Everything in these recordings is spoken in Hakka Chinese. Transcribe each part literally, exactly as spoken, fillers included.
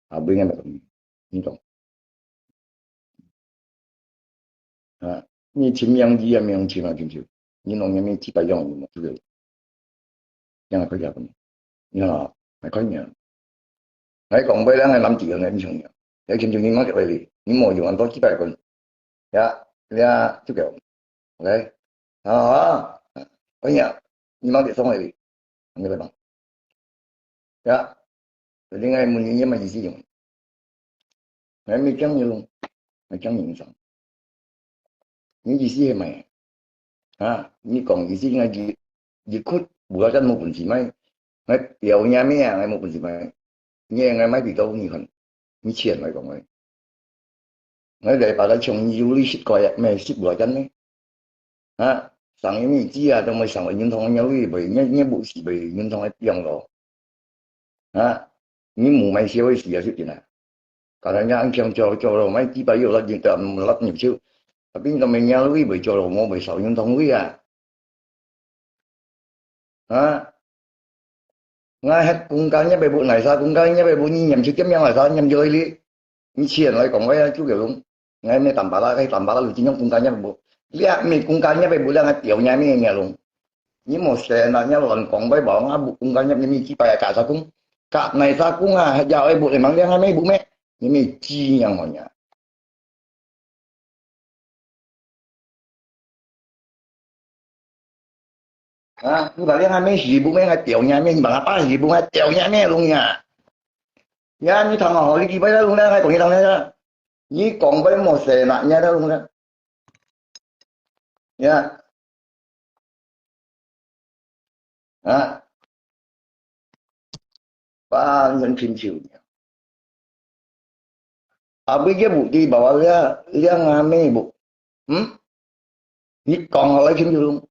啊，毋應該講，你講。啊，你尋名字也無用尋啊，尋尋。你弄个名字白用，你莫出去。讓佢開始啊，你看啊，還看你啊。來講，不然个男子个人英雄啊，要尋尋你莫出去，你莫用恁多幾百個。呀，呀，就夠。OK，好啊，哎呀，你莫別送佢，你來吧。呀，另外問你，你乜意思用？ 𠊎毋係講你，𠊎講你上。你意思係麼个？啊，你講意思應該一，一窟，無个真無本事買，𠊎表若咩啊，𠊎無本事買。你，𠊎買幾多你看？你錢來講个。𠊎來把它從有利息過呀，咩息無个真呢？啊，上一年子啊，都無上个銀行个利息，你，你無息个銀行个用咯。 啊，你無買少个時啊，出錢啊。教人家恁強做，做咯，買幾百億落進，落入手。啊，變到明年你會做咯，無會少用通費啊。啊，𠊎係公家業个，無哪儕公家業个，無你念出點樣哪儕念出來哩。 你錢來講，𠊎啊，就叫用，𠊎咩淡薄啦，該淡薄啦，有真正公家業無？你啊，咩公家業个無，你啊，表若咩若用？你莫生啊，你亂講，𠊎無，𠊎無公家業，你咩幾百个假沙工，假哪儕工啊，也愛無，你問你啊，咩無咩？你咩知樣好呀？ 啊，你把你還沒洗不咩，還掉人咩？你把他爸洗不還掉人咩東西啊？呀，你聽好，你幾擺來弄呢？還講你聽呢？你講不莫生啊，你還弄呢？呀，啊，把人親像。 Abis dia bukti bahwa dia, dia ngambil bu. Hmm? Ni kong halai kin dulu.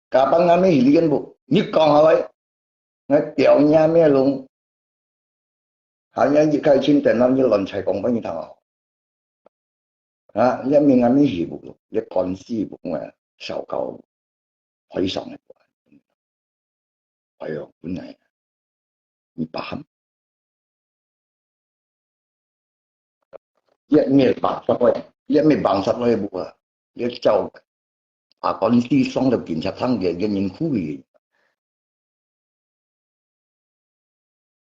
Kapan ngambil hilian bu? Ni kong halai. Ngai tiao nya me long. Hanya ji kai chin ten lam ni lon chai kong pa ni tang. Ha, dia mi ngambil hi bu. Dia konsi bu ngai. Sao kau. Hoi sang. Ayo, bunai. Ni paham? Ia mi bangsat lai, ia mi bangsat lai bu ah. Ia chau. Akon ti song le bin chat thang dia, dia ning khu li.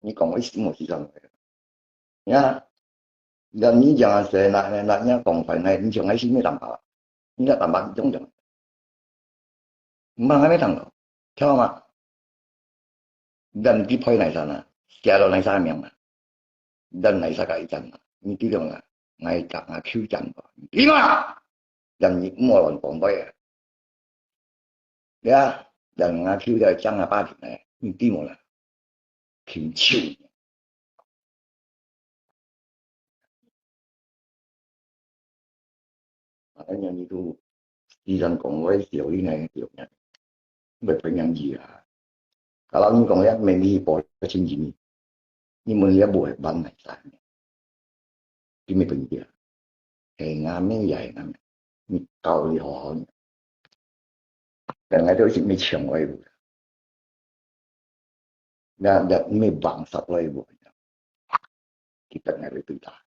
Ni kong ai si mo si sang. Ya. Ya ni jang se na, na, na, ya kong fai na, ni jang ai si mi tang pa. Ni la tang pa jong jang. Mbang ai mi tang lo. Chau ma. Dan ti phoi nai sa na. Sia lo nai sa miang na. Dan nai sa ka i chan na. Ni ti lo na. Ngai ka nga kiu chan ko. Ni ma. Dan ni mo lon kong bai. Ya. Dan nga kiu ya chang nga pa ti na. Ni ti mo na. Kin chiu. Makanya itu, di dan kong wai siau ini, siau ini. Berpenyang dia. Kalau ni kong ya, meni po chin jini. Ni mun ya buat ban nai sa. Di mi pen dia. Hei ngame ya hei ngame. Ni kau li ho ho ni. Dan ngai tu si mi chiang wai bu. Na, na, mi bangsat lai bu. Kita ngai tu ta.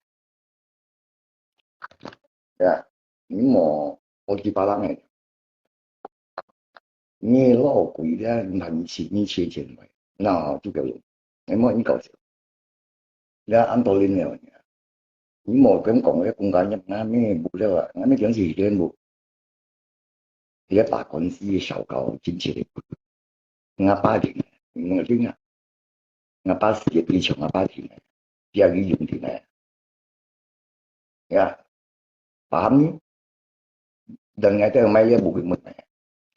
Ya, ni mo, o ki pa lang eh. Ni lo kui dia, na ni chi, ni chi chen mai. Na, tu ke lo. Ni mo ni kau chi. Dia an to lin leo ni. Ni mo kem kong dia kong ka nyap na mi bu leo a. Na mi kiang chi chen bu. Dia pa kon si sao kau chin chi. Nga pa di. Nga di nga. Nga pa si di chong nga pa di. Dia gi yung di na. Ya. Paham ni? Dan ngai te mai lia bu ki mut mai.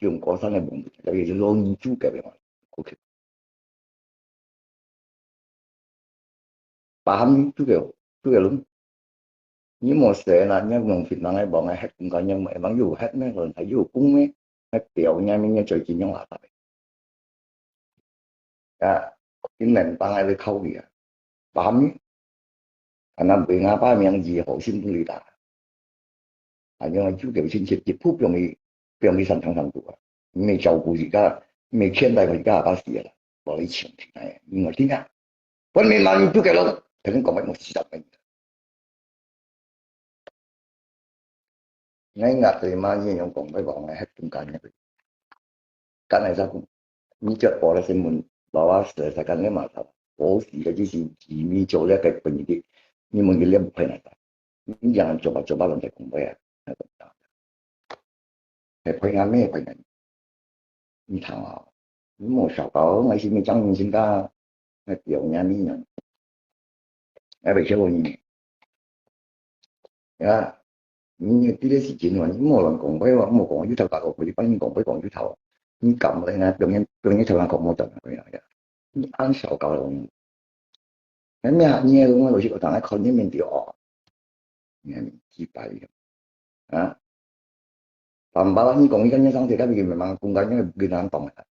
Yung ko san le bu. Tapi lo ni chu ke be mai. Okay. Paham ni chu ke, chu ke lun. Ni mo se na, ni mo fit na ngai bo ngai het kung ka ni mo emang yu het me, lon hai yu kung me. Ngai tiao ni mi ni choi ki nyong la ta. Ya, in nen tang ai le khau lia. Paham ni? Ana bui nga pa miang ji ho sim tu li ta. 啊，因為主教親戚一步放佢，放佢上堂上讀啊，毋係照顧自家，毋係牽帶佢家阿爸死啊，無你請聽啊，因為聽啊，分明嘛你主教咯，頭先講个無四十个人。𠊎額對嘛，你用講个講个，迄中間个。剛才在講，你只報了新聞，老啊，是在講个嘛，他，我是个就是机密做了个分你的，你们个脸不配那个，你讲做吧做吧，人在讲个呀，那个，还配俺妹配俺。 你聽啊，你莫笑到，𠊎係咪講人真个，𠊎表演你呢，𠊎袂笑你。啊，你這個事情哦，你莫亂講話哦，莫講有頭白哦，佢幫你講話講有頭，你敢來啊？表演表演頭上講莫講啊，你恁笑到哦。 你咩啊？你个我老實講，當然看你面對哦。你看你幾擺啊？啊？Tambah你講一個人上台，tapi memang公開你不跟人講啊。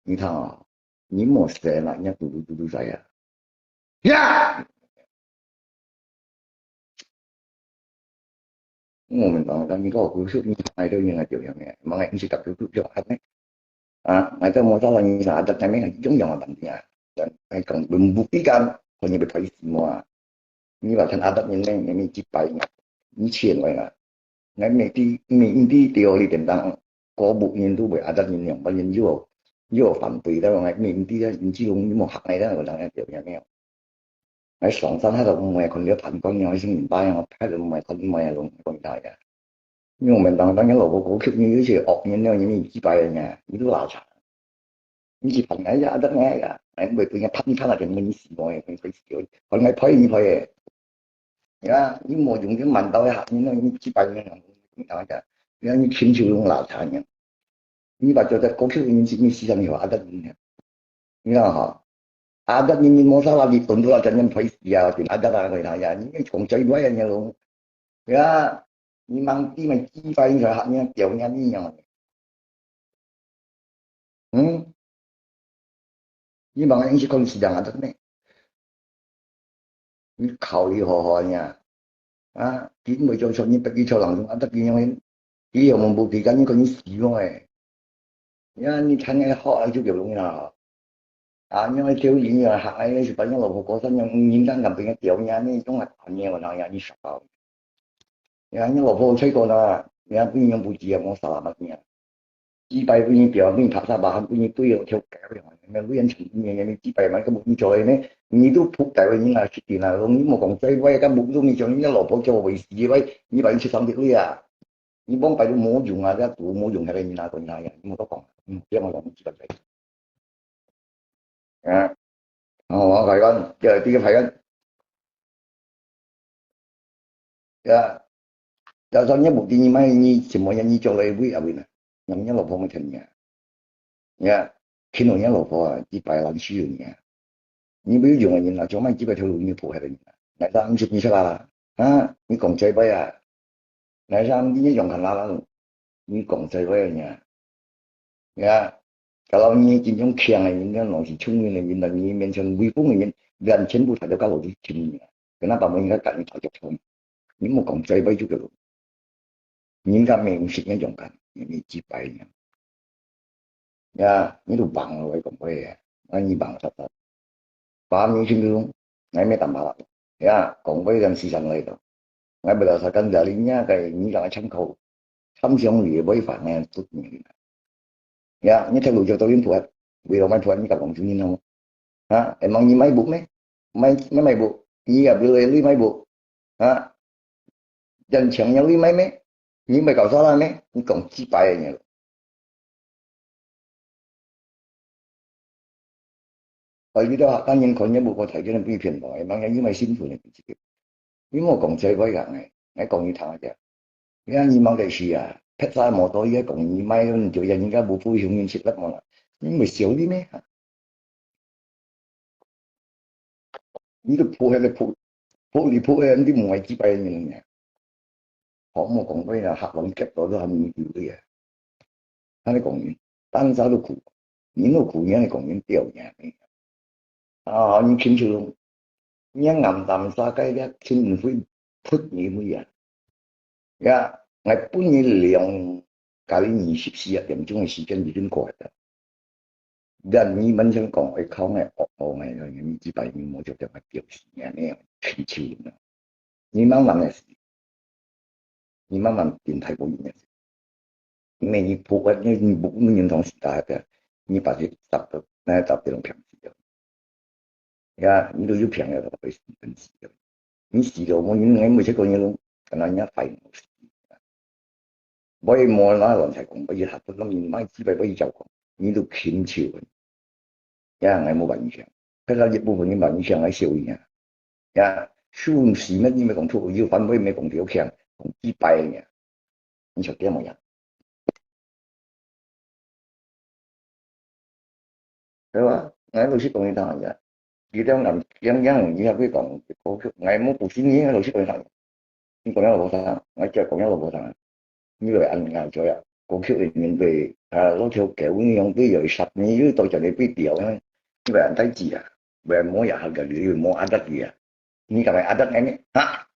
你看啊，你莫說啦，人家嘟嘟嘟嘟在啊。呀！ 我們當當你講古書，你愛到應該點樣呢？Mga insik kapyo kapyo ano. Ah, ngai ta mo ta lang sa adat namin yung yung ang tangdi ah. Dan ay kang bumbukikan, kung yung bitay mo ah. Ni ba kan adat yun ne, ni ni kipay nga. Ni chien wai nga. Ngai me ti me ti teori tentang ko bu yin tu bai adat yin yang ba yin yo yo fan tui da ngai me ti da yin ji long ni mo hak ngai da ko dang ya teo ya me. Ngai song san ha da mo ya kon le pan kong yang sing ba yang pa da mo ya kon mo ya long kon da ya. Ni mo men dang dang ya lo ko ko kip ni yo che ok ni ne ni ni ji bai ya ni lu la cha. 你去拍人家，啊，得人家，哎，袂對人家拍，你拍那點東西，我也可以死掉。反正拍你拍的。呀，你莫用這蠻刀的嚇，你那你幾百年了，你講一下，你看你親手用拉茶呢，你把這在過去的人，你時常有啊，得人家，你看哈，啊，得人家莫啥啦，你蹲到那真正拍死啊，就啊，得啊，回答呀，你講這一段呀，你攏，呀，你忙地嘛，幾百年了，你還屌人家，你樣。 嗯？你望下，你是講是人啊，真的。你考慮好好呀。啊，佢毋會做錯，你不去做人中，啊，得佢樣，佢有無無時間，你可能死了欸。呀，你聽个好啊，就有用啦。啊，你愛叫人啊，行啊，你是把你老婆過身樣，人家敢被人屌你啊，你用啊，打你啊，我哪样，你傻啊？ 呀，你老婆吹過啦，你還不用不急啊，莫啥啦嘛你啊。幾百分你表，你拍啥吧，還不你對哦，跳高呀，那路演成你你幾百萬个目标做呢，你都扑在位，你拿去定啊，你莫講在外，个目标你叫你老婆叫我死外，你把你去上帝位啊，你往摆都没用啊，这都没用，还来你拿东西呀，你莫多讲，嗯，不要讲几百万。啊，哦，我跟你讲，这第一个排员。 Ya, dasar你無知，你買你什麼樣，你做了一位啊位呢？人家老婆沒疼你啊。Ya，聽到人家老婆啊，幾百萬需要你啊。你不要用个人啊，做麼幾百條路你破壞了人啊？來到五十你出來啦，啊，你講這擺啊，來上你用看啦啦，你講這擺啊，呀，kalau你真正強个人，你若是聰明个人，你面前威風个人，連全部大家都搞落去聽你啊。 Kenapa mereka tak minta job kamu? 你莫講這擺就个咯。人家明識个勇敢，你幾百年。Ya，你都忘了我講過个，啊，你忘了啥？把你心中，我也沒辦法了。Ya，講過个時間來了。我不知道啥干了，你那个，你讓我參考，參詳你也不會反个，做你。 Ya，你頭路就到你破，為了買破，你甲講出你喏。啊，會問你買屋咩？買，買，買屋，你也為了你買屋。啊，人請你你買咩？你買搞啥啦咩？你講幾擺个呢？哦，你都當然看你無過睇見个被騙咯，會問你買新厝个自己。你莫講這話个，哎，講你聽个。 你看你忙个事啊，拍啥摩托也講你買，就人家無不雄人食得嘛啦，你會笑你咩？你都破迄个破，破你破个，你都無愛幾百人呢。好莫講話啦，客人夾到都還無救你啊。他你講你，單啥都苦，你都苦，你還講你掉人。 啊，你親像，你暗淡沙街个天會撲你會啊。呀，𠊎分你兩个二十四點鐘个時間已經過了。但你本身講愛靠𠊎惡惡𠊎，你這擺你無就叫𠊎表示，你恁樣請求呢？你慢慢來試，你慢慢變態過人家。因為你不會，你，你不，你認同時代个，你把這十个，那十个攏騙死了。呀，你都有騙了，都會死跟死了。你死了，我，你，你每次講你都，跟人家反應死。我也無那亂才講，我也還不弄你，買幾百，我也照講，你都請求。呀，𠊎無辦法。看到一部分人辦法，𠊎笑伊啊。 呀，輸死乜你乜講出，有反悔乜講條強，講幾擺呢？你曉得無呀？對吧？𠊎老實講你聽呀，佢兩人兩樣，你也會講，𠊎無不信你，老實講你聽。你講了無啥，𠊎只講了無啥。 你會恁樣做呀？過去个人對，啊，老頭狗樣對有十年又到這裡被表呢，你會恁大志啊？會無也好个，你會無阿德个啊？你敢會阿德呢？哈？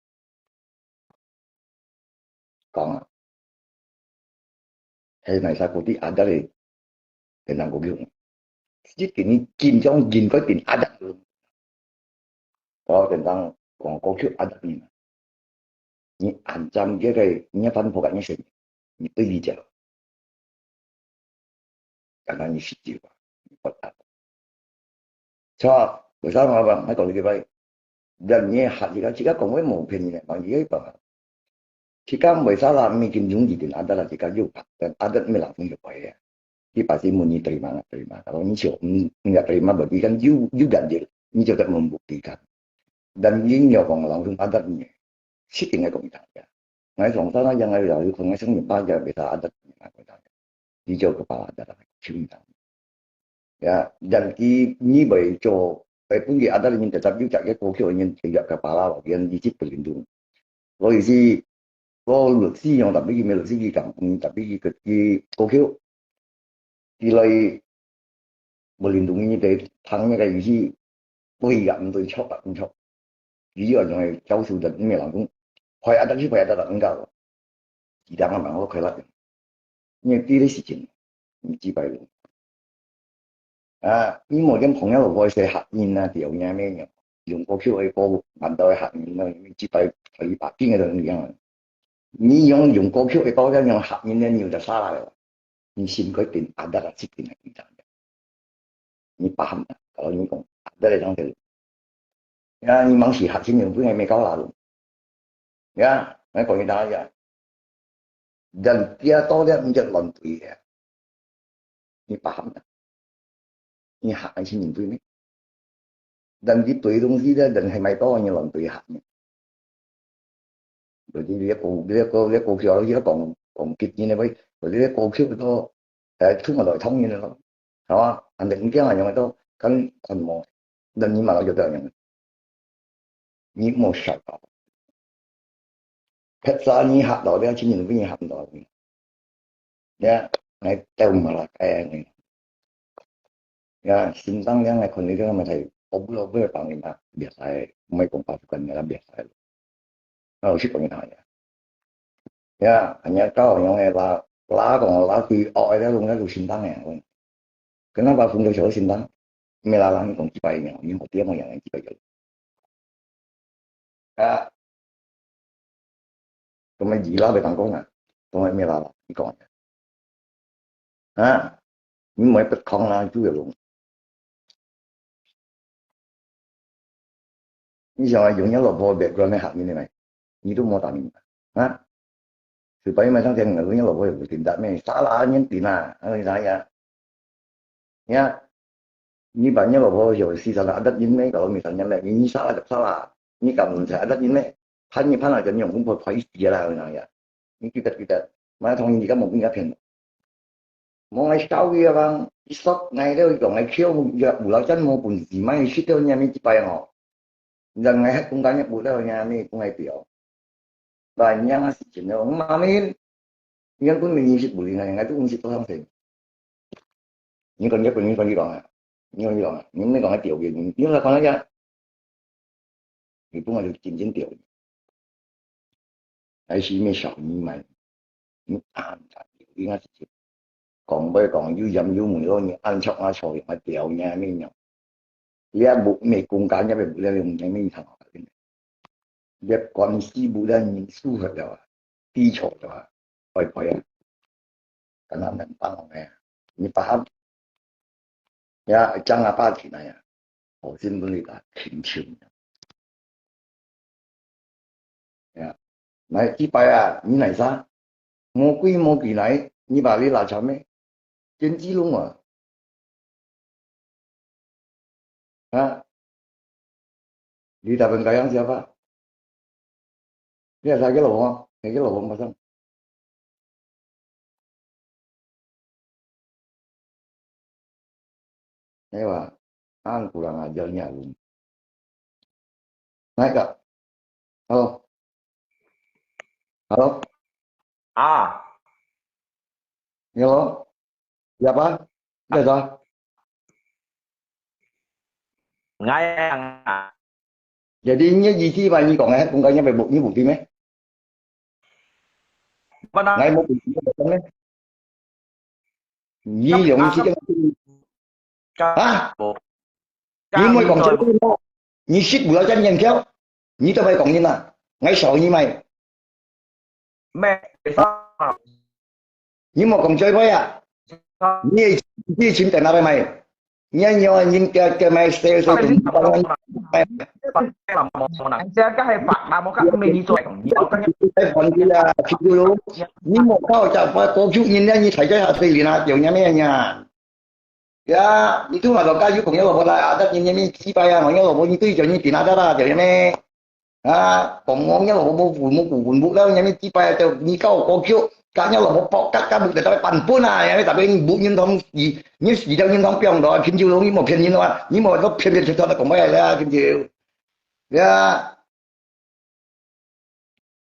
講啊，係哪儕過去阿德个，跟人過去，一定你緊張緊快變阿德。 到等到講過去阿德你，你安站這個，你也翻破个，你是，你對立者，剛剛你是對吧？你不打。錯，為啥麼个？還講這個，人你還自家，自家講話無騙人个，講這個。 自家為啥啦？毋係緊張一定阿德啦，自家有拍，但阿德毋係人講有壞个。佢把心問你terima nggak terima，kalau你就，嗯，nggak terima berarti kan you, you ganjil，你就得問buktikan。Dan你若講langsung阿德呢，一定係講佢大家。𠊎上山啊，yang𠊎有可能生人巴家為啥阿德呢，講大家。你就kepala阿德啦，就佢大家。 Ya, dan佢，你會做，誒，本來阿德人tetap有隻个過去个人，佢个kepala咯，佢一直不認同。所以是，個律師用，tapi佢無律師佢講，嗯，tapi佢，佢過去，佢來不認同你个聽个意思，對也毋對，錯也毋錯。 佢又用个教授个，毋係人講，壞阿德去壞阿德啦，毋搞。佢等下問我快樂，因為這個事情，你知擺咯。啊，你無跟朋友落去學人啊，條命咩樣，用過去个歌，難道个學人啊，你知擺可以把定个都一樣啊。你用，用過去个歌，用學人呢，你有得啥來了？你心肝定阿德个，一定係一樣个。 你paham tak？Kalau你講，啊，這個樣子。Ya，你忙死學生人本來沒搞啦咯。Ya，𠊎講你聽呀。人家到了你就亂對个。你paham tak？你學生人對咩？人家對東西咧，人係買到你亂對學呢。 Jadi你過，你過，你過去，你講，講激人个話，你過去都，誒，衝落來衝人个咯，係嘛？恁樣你驚恁樣都，看，看無，那你嘛就這樣，你莫想啊。Pizza你嚇到，你要親人分你嚇到。 Ya，𠊎兜馬來，哎，ya，心當涼，𠊎看你這個問題，我不，我不會幫你嘛，biasa，毋係講pasukan个啦，biasa。啊，我去幫你拿呀。Ya，人家搞樣个啦，啦講啦，對，哦，哎，那種那種心當涼，我跟他把風都小心當，沒啦啦，你講幾百年，你好爹我養幾百年。 啊，做麼个二啦，袂當講啊？做麼个咩啦？你講啊？啊，你莫不空啦，就有用。你想啊，用你老婆background个下面个咩？你都無打明白啊？Supaya macam yang lalu yang lalu yang bertindak ni salah yang tina, ano saya. Ya, ni banyak lalu yang sisa nak adat ni kalau misalnya lah ini salah tak salah. Ni kamu saya adat ni, pan ni pan aja ni yang pun pai dia lah ya. Ni kita kita mana thong ni kamu punya pen. Mong ai tahu ya bang, isok ngai dia ikong ngai kio ya ulau chan mo pun si mai si dia ni ni pai ngo. Dan ngai hat kung kanya bu dia ni ni kung ngai pio. Banyak sih jenuh mamin. Yang pun ni si bu ni ngai tu si tu sang sen. 你講，你講，你講，你講啊，你講，你講啊，你毋係講該條件，你，你來看一下，你本來就真正條件，還是咩小你買，你啊，你啊，講，講，又鹽又味咯，你恁著啊，臭樣啊，屌你啊，咩樣？你啊，屋，你公家，你啊，屋，你啊，用你啊，咩樣？你啊，關係屋，你啊，人輸忒了啊，地球了啊，拜拜啊，敢若能幫忙个啊，你把他，呀，將啊，把起來呀，我先分你打，挺挺。 呀，來，這擺啊，你來啥？魔鬼魔鬼來，你把你拉長咩？天地龍啊！啊？你打分該樣子吧？你還个老婆，你个老婆馬上。 哎哇，俺古人啊，叫你啊，那个，hello，hello，啊，你好，哑巴，你好。哎呀，Jadi你意思嘛，你講个，講个，你不，你不對咩？不能，我無不對，你講个。你用這个，啊？我，你莫講這个，你識不了這年頭，你都會講人啊，我笑你咩？咩？你莫講嘴巴啊！你你尋在哪位買？你你你叫叫買谁谁你这个系法啦，我讲咩你做，你讲个在房子啊，去不了。你莫靠着发高手，人家你才在下水里那丢人咩呀？呀，你都嘛老家有朋友我来啊，但人家面几百啊，我要我你对着你顶那个啦，丢人咩？ 啊，講我若無無父母顧父母了，若咩幾擺就你教我叫，甲若無無博甲甲無得到版本啊，若咩特別你無認同，你你死掉認同不用的，平就容易莫騙人的嘛，你莫都騙騙騙騙講白了，平就，呀，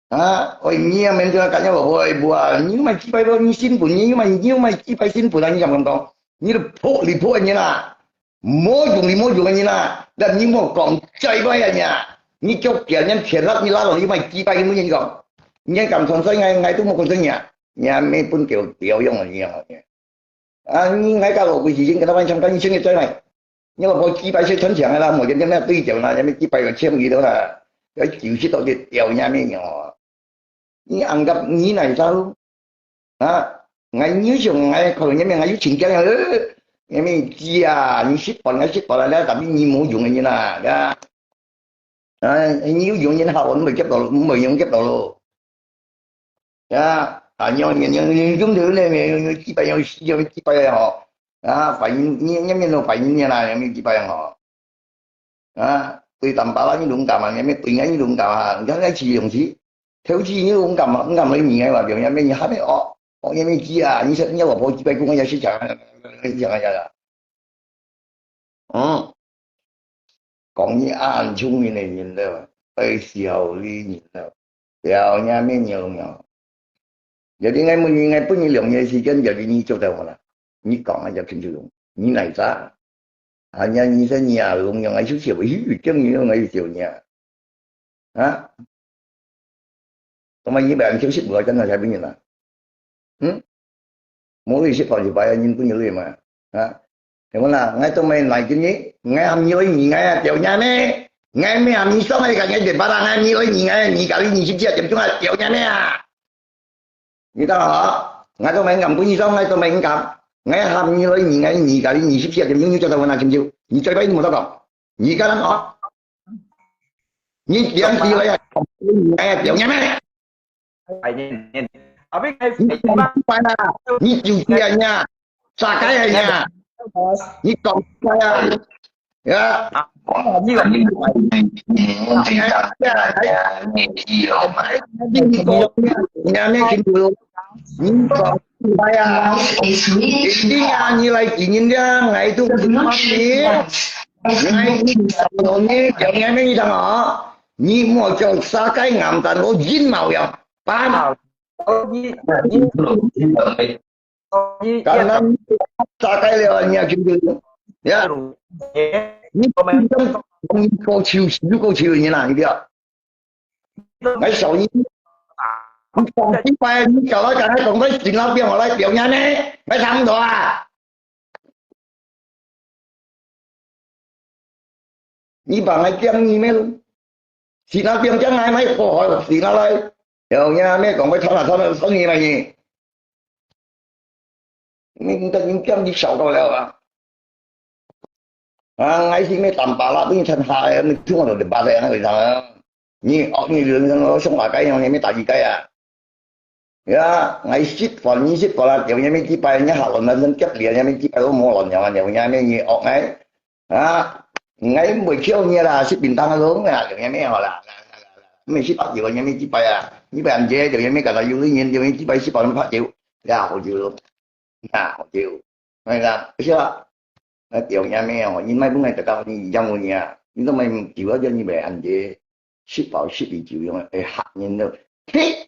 啊，喂，你也免这个甲若無無无啊，你买几擺咯，你新本，你买你买几摆新本啊，你敢敢讲？你都破你破人啊！ 無用你無用个人啊，但你莫講嘴巴啊，你啊，你叫別人騙啦，你拉落去買幾擺，你莫人講，你敢傳說，𠊎𠊎都無講真呀，你還沒分給我表揚了，你啊，啊，你𠊎搞老鬼事情，跟他玩相干，你先给追来，你老婆幾擺先穿牆啦，莫跟人家對讲啦，人家幾擺有簽名的啦，要九十多个表扬你哦，你安个你哪招？ 啊，𠊎有想，𠊎可能因為𠊎有情感啊，呃，因為知啊，你識講，𠊎識講啦，tapi你無用个人啊，呀。啊，你有用人好，你會接到，你會用接到咯。呀，啊，你你你你用的呢，你你基本要要基本要吼，啊，反应你你面都反应你啦，你基本要吼。 啊，對Tampalak你勇敢啊，你對𠊎你勇敢啊，你看𠊎去用去，偷去你勇敢啊，勇敢來你个嘛，表面面你還沒哦，哦，你没知啊，你说你老婆几百公也是讲，讲呀呀，嗯，讲你恁聪明个人了，爱笑你人了，表面面你有没有？ Jadi𠊎問你，𠊎分你兩日時間，jadi你做得好啦。你講啊，就清楚用，你哪扎？啊，你你說你啊，用用啊，就笑，咦，真有用啊，就笑你啊。啊？怎麼一百九十五真的才分你啦？嗯？無你識講一百人分你累嘛？啊？ Kemana? Ngai tu main lagi ni. Ngai ham nyoi ni ngai tiau nyame. Ngai me ham ni song ai ka ngai de bara ngai nyoi ni ngai ni kali ni sip sia jam chung ai tiau nyame ah. Kita ha. Ngai tu main ngam pun ni song ngai tu main ngam. Ngai ham nyoi ni ngai ni kali ni sip sia jam chung ni chata wana chim chiu. Ni choi bai ni mo ta kong. Ni ka lang ha. Ni tiang ti lai ai. Ngai tiau nyame. Phải nhìn nhìn. Ở bên đây Ni phải có bác. Pai na, ni jiu jia nya, sakai nya, ni kong pai ya, ya, Như vậy. Nya me kin tu, ni kong pai ya, ni ya ni lai ki ni ya, ngai tu ni, ngai ni, ni ya me ni dang a, ni mo jiu sakai ngam tan lo jin mao ya, pan. Ờ, có gì, gì, có gì, Karena sakai lewat ni akhir dulu. Ya, ni kau ciu, kau ciu ni lah dia. Ngai sau ni, 你講幾擺，你搞到剛才講到神經病，我來表演呢，來聽到啊！你把𠊎講你咩？神經病將來買過海，神經來，有影咩講要偷偷偷偷你來呢？你你你講你笑到了啊！啊，𠊎是咩淡薄啦，你參下个，你聽我就白个，那个啥，你哦，你人生我上大街，你咩大一街啊？ Ya，𠊎食飯，你食飯啊，條嘢咩幾擺，你下輪啊，真急了，你咩幾擺都無輪了啊，條嘢咩你惡哎，啊，𠊎毋會笑你啦，食便當啊，攏啊，條嘢咩好啦，毋係食白酒，你咩幾擺啊，你擺恁姐，條嘢咩搞到有个人，條嘢幾擺食飯拍酒，呀，好酒咯，啊，好酒，那个，不是啦，那條嘢咩哦，你買本來得到你一樣个呀，你都買酒啊，叫你買恁姐，食飽食杯酒用，會嚇人的，嘿。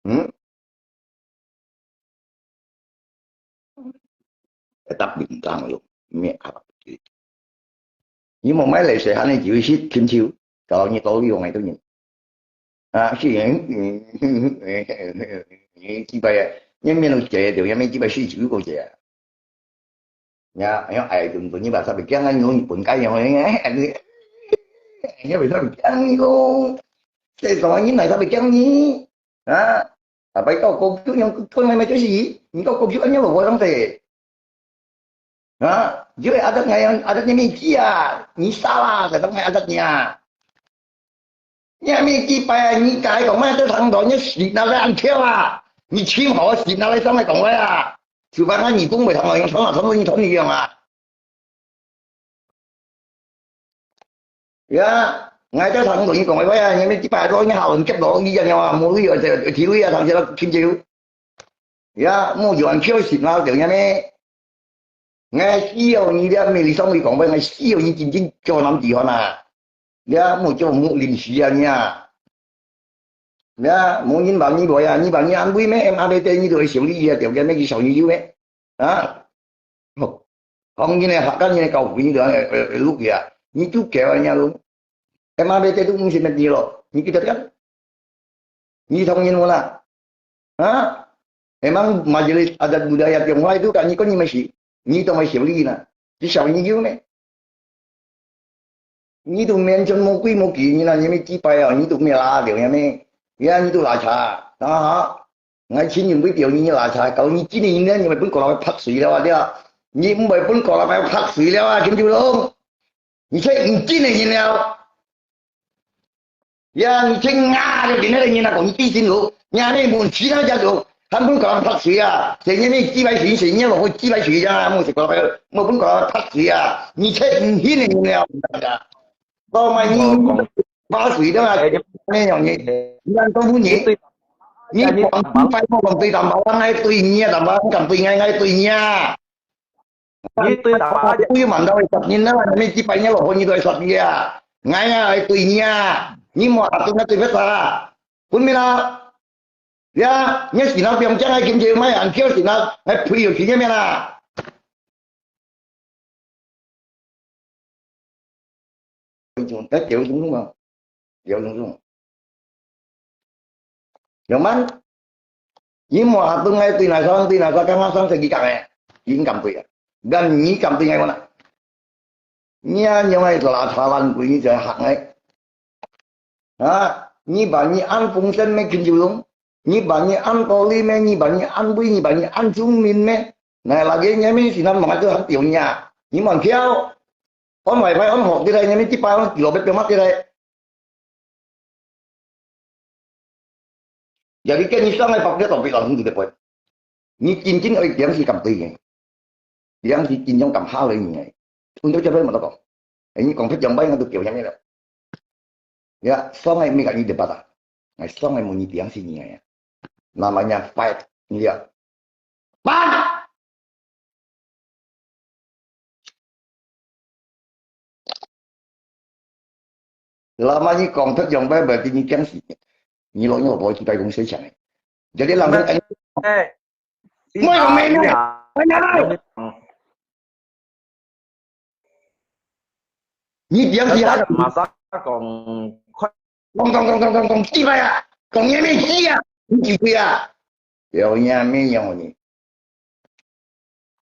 嗯？Tapi bintang lo, mi apa? Ni mo mai lai sai han ni jiu si kim chiu, kalau ni tau yung itu ni. Ah, si yang ni kibai ya, ni mi lo jai tu, yang mi kibai si jiu ko jai. Ya, yang ai tu tu ni bahasa bikin kan yung pun kai yang ni, ni bahasa bikin ni ko. Sai so ni bahasa bikin ni. Ha? Apa itu kau tu yang kau mai mai tu si? Ni kau kau tu kan yang lo orang te. Ha? Jadi adat ngai adat ni mi kia, ni salah, kata ngai adat ni ah. 你係咪幾擺啊？你解講咩都聽到，你死那來安跳啊！你尋好死那來上來講話啊！就把我耳公袂聽到，用傳啊傳到你傳你用啊！呀，𠊎在聽到你講話啊！你係咪幾擺都你下輪接到你樣樣啊？無理由就就跳啊！聽起來聽起來，呀，無有人跳死那就樣咩？ 𠊎需要你了，美麗上帝講話，𠊎需要你真正做男子漢啊！了，莫做木臨時啊你啊！了，無人幫你來啊，你幫你安慰咩？M R T你都會想你啊，條件咩去想你有咩？啊？吼，講你呢，客家人呢，搞混亂啊，呃，呃，錄啊，你就搞啊，你啊，都，M R T都毋是問題咯，你記得看。 你同意無啦？啊？Emang majelis adat budaya Tionghoa itu kan你管你麼事？你都麼修理呢？你小研究咩？你都面前無規無矩，你那你咪幾擺啊？你都咩拉掉，你咩？呀，你都拉扯，啊哈！𠊎親人會表你，你拉扯，搞你今年呢，你會分國家拍水了啊，對啊？你毋會分國家拍水了啊，金九龍？你才毋見的人了。 呀，你真啊，你今日你那講你地震咯，你還沒問題那家伙，還不搞人拍水啊？誰人你幾百水，誰人我幾百水呀？莫是搞，莫不搞人拍水啊？你才毋信的人了，我买你拍水的嘛，那樣你，你看都不你，你講幾百莫講對淡薄人愛對你啊，淡薄人敢對你愛對你啊？ 你對打麻將。對mandau十年了，你幾百年落去，你都會十年啊！𠊎啊，愛對你啊！你莫下頓那對不啥？分明啦！呀，你是那邊將來今天買安票是那，還賠有錢个咩啦？哎，九松松啊，九松松。 Nyaman, ni mua hatung ngai tui nai sang, tui nai sang, kang sang segi kang eh. Yin kam tui ah. Dan ni kam tui ngai mana? Nya nyong ai la thalan kui ni jai hak ngai. Ha, ni ba ni an phung sen me kin ju long. Ni ba ni an to li me, ni ba ni an bui, ni ba ni an chung min me. Nai lagi nya mi sinan manga tu han piong nya. Ni man piao. On wifi on hok di lai nya mi ti pa on kilo bet piong mat di lai. Jadi ke ni sang ai pak dia tapi langsung tu depoi. Ni kin kin oi tiang si kam tui ni. Tiang si kin yong kam ha lei ni. Untuk siapa yang mau tahu? Ini kong pet yang baik untuk kau yang ni lah. Ya, sang ai mi kat ni debat ah. Ngai sang ai mo ni tiang si ni ngai. Namanya fight. Ni dia. Fight! Lama ni kong pet yang baik berarti ni tiang si. Ni lo ni lo boi kita kong sai chang. Jadi langsung kan. Eh, Mai kong mai ni. Mai ni. Ni tiang si ha. Masa kong 講講講講講講幾擺啊，講你乜知啊，你幾歲啊？有你乜樣呢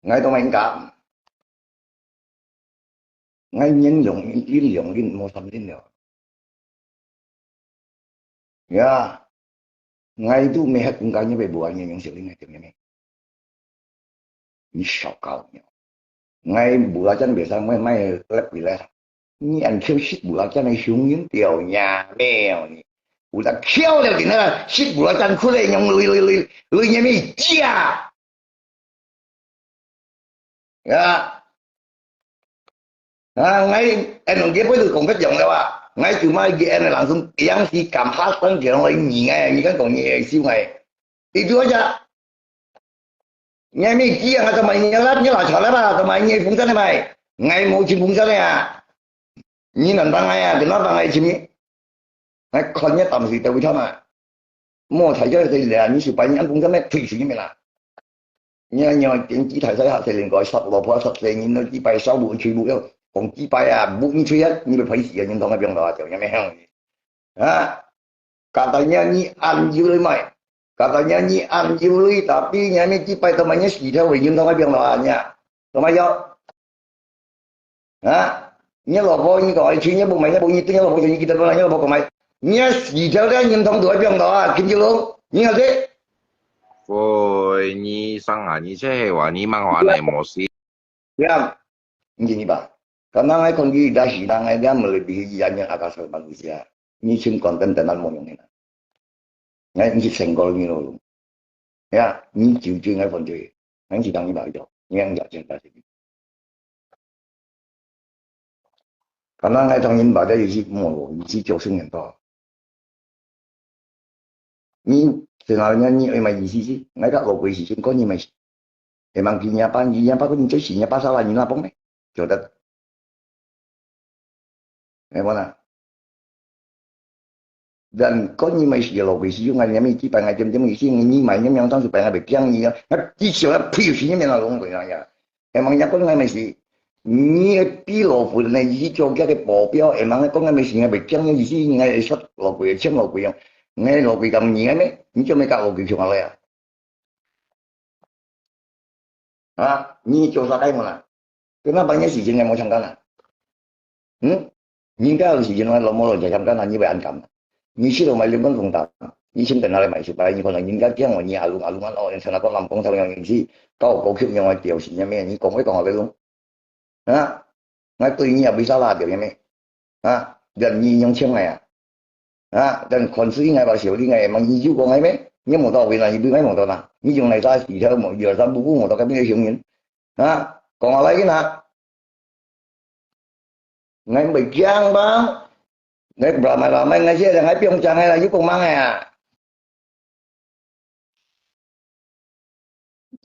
？𠊎都毋敢，𠊎年齡，年齡無三零了。呀，𠊎都毋係公家，你乜無恁樣用小人个，對毋對？你少搞你。𠊎無啦，真袂使，𠊎買來回來。你恁挑食無啦，真个雄人掉呀，沒有你。有得挑了，今仔日食無啦，真苦嘞，用累累累累，你乜知啊？ 啊，啊，𠊎，𠊎兩个杯都講个樣了啊，𠊎就買个人个人生，平時敢下生个人个你哎，你敢講你个心哎，你就好像，你還沒急啊，怎麼你要你拿出來吧，怎麼你風扇的買，𠊎無吹風扇的啊，你能幫𠊎啊，怎麼幫𠊎吹？𠊎看你當時在位他嘛，莫才叫誰來啊，你是把你按風扇的推出去没啦？ 你看，你看，電視台上下細人哥，殺老婆，殺細人，都幾擺燒木吹木，講幾擺啊，木你吹啊，你會拍死啊，你同佢講到啊，就也沒用。啊，katanya你恁有鐳買，katanya你恁有鐳，tapi你還沒幾擺，都買你死條尾，你同佢講到啊，你啊，同埋要。 啊，你老婆，你講，哎，去年不買，你不，你對你老婆講，你記得不？你老婆講買，你死條條人通都會變到啊，金九龙，你曉得？喂，你上啊，你這話，你慢話來模式。呀，你聽吧，剛剛還講你那時，那个那么的比一样，你阿卡什么东西啊？你去管等等那么用的。 哎，你去成功了，你咯。呀，你就就应该反对，你去当你爸一样，你应该讲真的。可能还当你爸的意思，我意思就是年到。你，然后呢，你，哎嘛，意思是，我个老婆是先讲你们，哎嘛，几年半，几年半，你最新年半，啥啦，你那帮呢？就得。 哎，我讲，dan kau ni mai si lo kui si yung ngai ni mi ti pai ngai tem tem si ni mai ni yang tang su pai ngai be kiang ni ya. Ngai ti siu ya piu si ni mi na long kui na ya. Emang ya kau ngai mai si. Ni pi lo fu na yi cho kia ke po piao, emang kau ngai mai si ngai be kiang ni si ngai shot lo kui, cheng lo kui yang. Ngai lo kui kam ni ngai me, ni cho me ka lo kui chung ala ya. 啊，你做啥个么啦？Kenapa你时间还没相干啊？嗯？人家有时间还老没落才相干啊，你会安干啊？你去了买两本风筒，你先等下来买一百，你可能人家讲我你阿龙阿龙啊，哦，人家那个南风头样人去，搞高级样的表示，你没，你讲会讲好个咯？啊？那对你也没啥啦，对不对？啊？人你用钱来啊？ 啊，dan konsui ngai ba siu li ngai mang iu ko ngai me, ni mo to wina iu ngai mo to na, ni yung nai sa si thau mo iu sa bu bu mo to kami siu ngin. 啊，講下來个啦，ngai mei kiang ba, ngai bra mai la mai ngai sia ngai piong chang ngai la iu kong mang ngai à.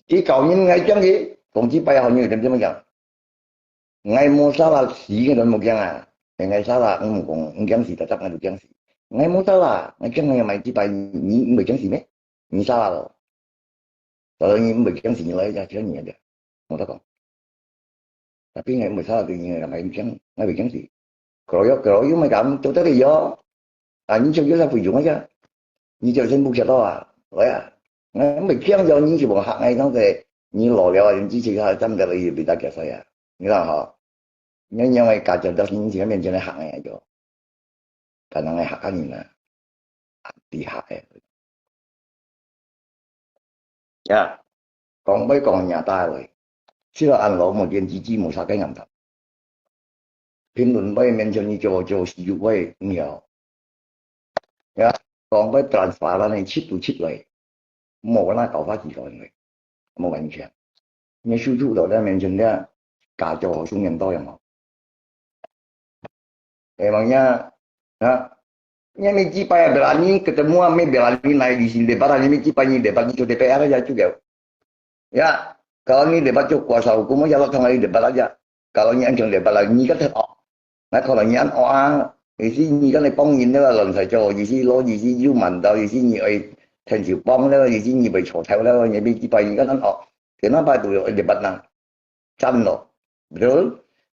佢教人，𠊎驚佢，講幾擺好，你有點點樣講。𠊎無salah死，𠊎都無驚啊。係𠊎salah，𠊎無講，𠊎驚死，tetap𠊎都驚死。𠊎無salah，𠊎驚𠊎買幾擺，你，你毋會驚死咩？你salah咯。Kalau你毋會驚死，你來一隻，請你一隻，無得講。 Tapi ngai mei sa tu ngai ngai jang, ngai jang si. Keroyok, keroyok mai kam tu tadi yo. Ah, ni jang yo sa pun jung aja. Ni jang sen buk siapa ah. Oh ya. Ngai mei jang yo ni si bong hak ngai tang se. Ni lo liao ni ji si ha tam da yi bi da kia sa ya. Ni la ha. Ni nyang ngai ka jang da ni si men jang hak ngai yo. Ka nang ngai hak ka ni na. Di hak eh. 呀，講尾講若大位，這个安老無電子機無啥个人談。評論尾面前你做做事就會了。呀，講尾transparan个七度七位，無那搞法幾个人，無完全。你輸出到那面前了，假做好兄弟到樣哦。 Emangnya, ha? Ni mi kipai berani ketemu mi berani naik di sini debat, ni mi kipai ni debat di D P R aja juga. Ya, kalau ni debat tu kuasa hukum aja lo tengah debat aja. Kalau ni ancang debat lagi ni kan oh. Nah kalau ni an oh ah, isi ni kan pong ni lah lon sai jo, isi lo isi yu man dau, isi ni ai ten siu pong lah, isi ni bai cho tau lah, ni mi kipai ni kan oh. Kenapa tu debat nang? Can lo. Betul?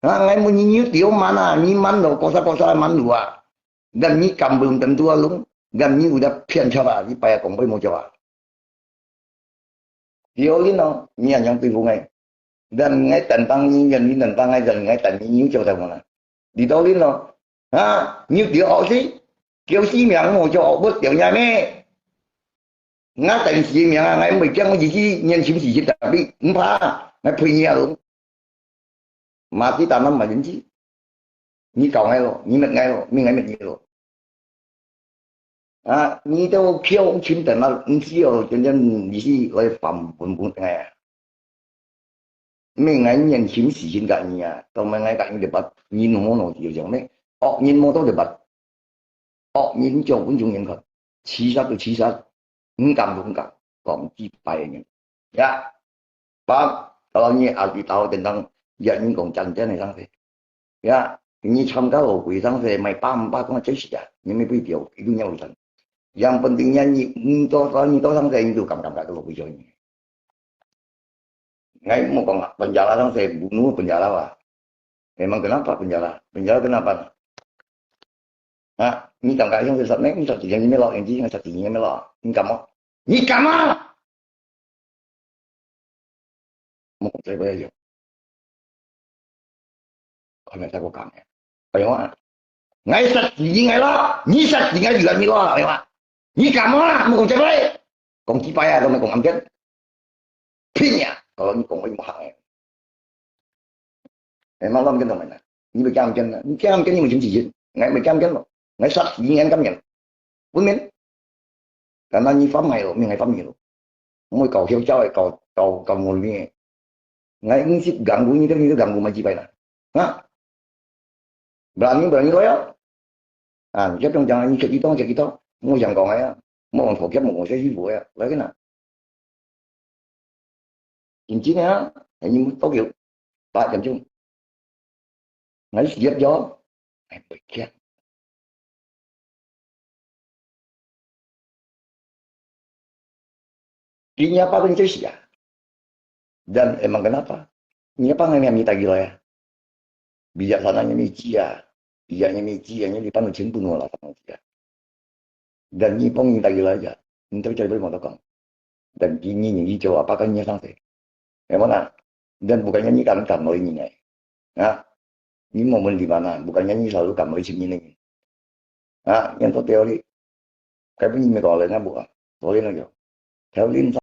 啊，𠊎問你，你有條問啊，你問咯，高沙高沙問路啊，dan你敢belum tentu啊，dan你有得騙著啊，你拜啊，講話無著啊。條令咯，你恁樣對付𠊎，dan𠊎tentang你，dan你tentang𠊎，dan𠊎等你，你有著在無啦？你條令咯，啊，你有條好事，叫死命無著，無條命咩？ 𠊎等死命啊，𠊎毋會驚，𠊎自己年輕時節tapi毋怕，𠊎陪你啊咯。Mati tanam mah janji。你搞𠊎咯，你滅𠊎咯，滅𠊎滅你咯。啊，你都票清等啊，毋知哦，真正你是來反本本哎。 Meh ngai ngian him si hin ka ni a, tau meh ngai ka ni debat, ngin mo no ti yang meh, ok ngin mo tau debat, ok ngin jong pun jong ngin kon, chi sat tu chi sat, ngkam tu ngkam, kong chi pai ngin. Ya, pam, kalau ni arti tau tentang, ya ngin kong chan chan ni sang se. Ya, ni cham ka lo kui sang se, mai pam pa kong chan si ya, ni meh pui piao, itu nyau san. Yang pentingnya ni, ni to, ni to sang se, ni tu kam kam ka lo kui jong ni. Ngai mo kong penjara sang se, bunuh penjara wa. Emang kenapa penjara? Penjara kenapa? Ha? Ni tang kai sang se sat ne, ni sat yang ni meh lo, yang ji yang sat ni meh lo. Ni kam mo? Ni kam mo? Mo kong sai bai yo. Kau nak saya kau kam ya. Ayo ah. Ngai sat ni ngai lo, ni sat ni ngai juga ni lo, ayo ah. Ni kam mo? Mo kong sai bai. Kong chi pai a, kau meh kong am jen. Pin ya, kalau ni kong oi mo hang ya. Emang lo am jen tau meh na. Ni bai kam jen na. Ni kam jen ni mo jen ji jen. Ngai bai kam jen lo. Ngai sat ni ngai kam jen. Pun meh. Karena ni fam ngai lo, meh ngai fam ni lo. Mo kau hiu jauh, kau, kau, kau mo ni. Ngai ngin sit ganggu ni, tapi ni ganggu mai chi pai na. Ha? Berani, berani lo ya. Ah, siapa yang jangan ni cek kita, cek kita. Mo yang kong ya. Mo kong thokep, mo kong saya sibuk ya. Lagi na. Cincin ya, ini mo tokyo. Pak Jamjung. Ngai siap yo. Ngai pergi. Ini apa pun saya siap. Dan emang kenapa? Ini apa ngai mi tagi lo ya? Bijaksananya meh ji a, bijaknya meh ji a, ni lipan lu chen pun wala sang ji a. Dan ni pong ni tagi lo ya. Ni tapi cari beri motor kong. Dan kini ni hijau apa kan ni sang se. Emang na? Dan bukannya ni kan kan lo ini ngai. Ha? Ni mo men di mana? Bukannya ni selalu kan lo ini ni. Ha? Yang tu teori. Kau pun ni meh kau le na buat. Teori na yo. Teori